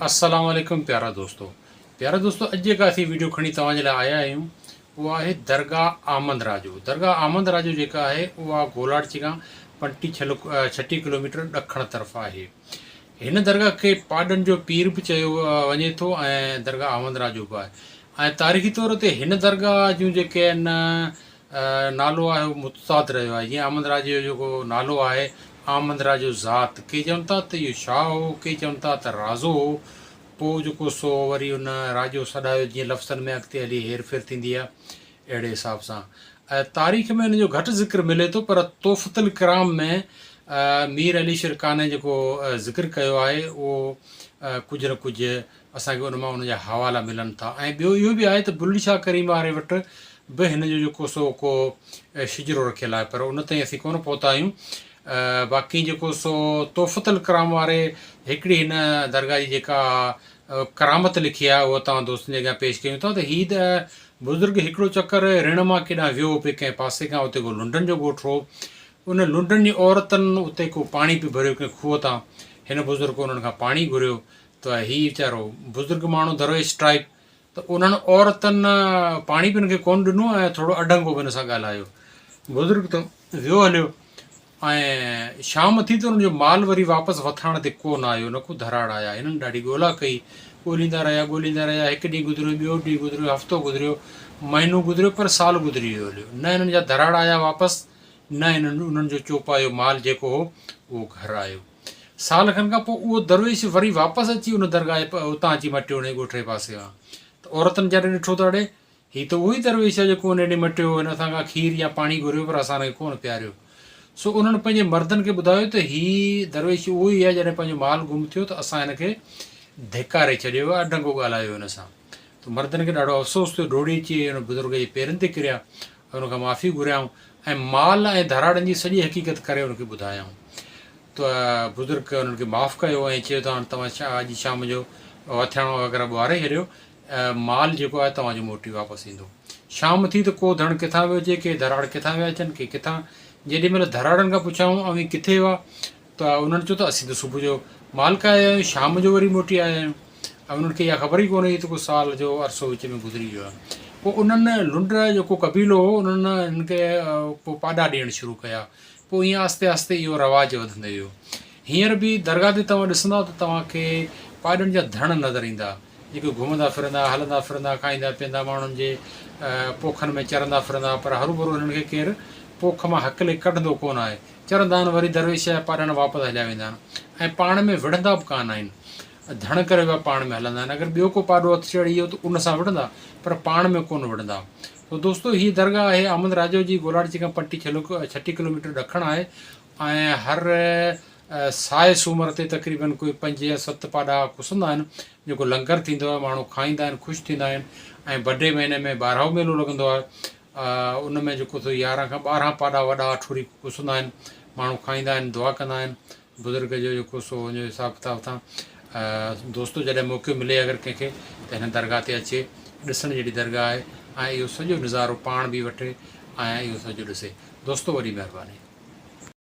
السلام عليڪم پيارا دوستو پيارا دوستو اڄ جيڪا اسين ويڊيو کڻي توهان جي لاء آيا آهيون اها آهي درگاهه آمد راجو درگاهه آمد راجو جيڪا آهي اها گولاڙچي کان پنٽي ڇٽيهه ڪلوميٽر ڏکڻ طرف آهي هن درگاهه کي پاڏن جو پير به چيو وڃي ٿو ۽ درگاهه آمد راجو به آهي ۽ تاريخي طور تي هن درگاهه جون جيڪي آهن نالو آهي اهو متضاد رهيو آهي جيئن آمد راجي جو جيڪو نالو آهي آمد راجو ذات ڪي چون ٿا ته اهو شاهه هو ڪي چون ٿا ته رازو هو پوء جيڪو سو وري ان راجو سڏايو جيئن لفظن ۾ اڳتي هلي هير ڦير ٿيندي آهي اهڙي حساب سان تاريخ ۾ ان جو گهٽ ذڪر ملي ٿو پر تحفة الڪرام ۾ مير علي شير قانع جيڪو ذڪر ڪيو آهي اهو ڪجهه نه ڪجهه اسان کي ان مان ان جا حوالا ملن ٿا ۽ ٻيو اهو به آهي ته بلڙي شاهه ڪريم واري وٽ به هن جو جيڪو سو ڪو شجرو رکيل آهي پر ان تائين اسين ڪونه پهتا آهيون باقي جيڪو سو تحفة الڪرام واري هڪڙي هن درگاهه جي جيڪا ڪرامت لکي آهي اها توهان دوستن جي اڳيان پيش ڪيون ٿا ته هي بزرگ هڪڙو چڪر رڻ مان ڪيڏانهن ويو پئي ڪنهن پاسي کان اتي ڪو لنڊن جو ڳوٺ هو ان لنڊن جي عورتن اتي ڪو پاڻي پئي ڀريو ڪنهن کوهه تان هن بزرگ انهن کان پاڻي گهريو ته هي ويچارو بزرگ ماڻهو درويش ٽائيپ ته انهن عورتن پاڻي به هن کي ڪونه ڏنو ۽ ٿورو اڍنگو به هن سان ڳالهايو. بزرگ ته ويو هليو ۽ شام ٿي ته انهن جو مال وري واپس وٿاڻ تي ڪو نه آيو نه ڪو ڌراڙ آيا. هنن ڏاڍي ڳولا ڪئي. ڳوليندا رهيا ڳوليندا رهيا هڪ ڏينهن گذريو ٻيو ڏينهن گذريو هفتو گذريو مهينو گذريو پر سال گذري ويو هليو نه هنن جا ڌراڙ آيا واپس نه هنن انهن جو چوپايو مال جيڪو هو اهو گهر آيو. سال کن کان پوء اهو درويش وري واپس اچي ان درگاهه جي اتان اچي مٽيو انهيء ڳوٺ جي پاسي کان ته عورتن جڏهن ڏٺو ته اڙي هي ته اهو ئي درويش آهي جيڪو ان ڏينهن مٽيو هو هن اسان کان کير يا پاڻي گهريو پر اسان هن کي ڪونه پياريو. سو انهن پنهنجي مردن کي ٻڌايو ته هي درويش اهو ئي آهي جڏهن پنهنجو مال گم ٿيو ته اسان هن کي ڌڪاري ڇڏيو اڍنگو ڳالهايو هن سان ته مردن کي ڏاڍو افسوس ٿيو ڊوڙي اچي ان بزرگ جي پيرن تي ڪريا ۽ ان کان معافي گهريائون ۽ مال ۽ ڌراڙن جي سڄي حقيقت ڪري ان کي ٻڌايائون ته بزرگ انهن کي معاف ڪيو ۽ چيو ته هاڻ توهان اڄ شام جو وٿياڻو وغيره ٻهاري ڇڏيو، مال جيڪو آهي توهان جو موٽي واپس ايندو. شام ٿي ته ڪو ڌڻ ڪٿان ويو اچي، ڪي ڌراڙ ڪٿان ويا اچن، ڪي ڪٿان. جيڏي مهل ڌراڙن کان پڇيائون اوهين ڪٿي هئا؟ ته انهن چيو ته اسين ته صبح جو مال ڪاهي آيا آهيون، شام جو وري موٽي آيا آهيون. ۽ انهن کي اها خبر ئي ڪونه هئي ته ڪو سال جو عرصو وچ ۾ گذري ويو آهي. پوء انهن لنڊ جيڪو قبيلو هو انهن هنن کي پوء پاڏا ڏيڻ شروع ڪيا. پوء ائين آهستي آهستي اهو رواج وڌندو ويو. هينئر به درگاهه تي توهان ڏسندا ته توهان کي پاڏن جا ڌڻ نظر ايندا، جيڪي گهمندا ڦرندا، هلندا ڦرندا، کائيندا پيئندا، ماڻهن جي پوکن ۾ چرندا ڦرندا، پر هروڀرو هنن کي ڪير پوک مان هڪلي ڪڍندو ڪونه آهي. چرندا آهن، وري درويش جا پاڏڻ واپس هليا ويندا آهن ۽ پاڻ ۾ وڙهندا به ڪانه آهن. ڌڻ ڪري پيا پاڻ ۾ هلندا آهن. اگر ٻيو ڪو پاڏو هٿ چڙهي ويو ته ان سان وڙهندا، پر پاڻ ۾ ڪونه وڙهندا. تو دوستو هي درگاهه آهي احمد راڄو جي گولاڙچي کان پنٽي ڇٽيهه ڪلوميٽر ڏکڻ آهي ۽ هر سائي سومر تي تقريبن ڪوئي پنج يا ست پاڏا ڪسندا آهن جيڪو لنگر ٿيندو آهي ماڻهو کائيندا آهن خوش ٿيندا آهن ۽ بڊي مهيني ۾ ٻارهو ميلو لڳندو آهي ان ۾ جيڪو سو يارهن کان ٻارهن پاڏا وڏا اٺوري ڪسندا آهن ماڻهو کائيندا آهن دعا ڪندا آهن بزرگ جو جيڪو سو ان جو حساب ڪتاب تان دوستو جڏهن موقعو ملي اگر ڪنهن کي ته هن درگاهه تي اچي ڏسڻ جهڙي درگاهه آهي ۽ اهو سڄو نظارو پاڻ به وٺي ۽ اهو سڄو ڏسي دوستو وڏي مهرباني.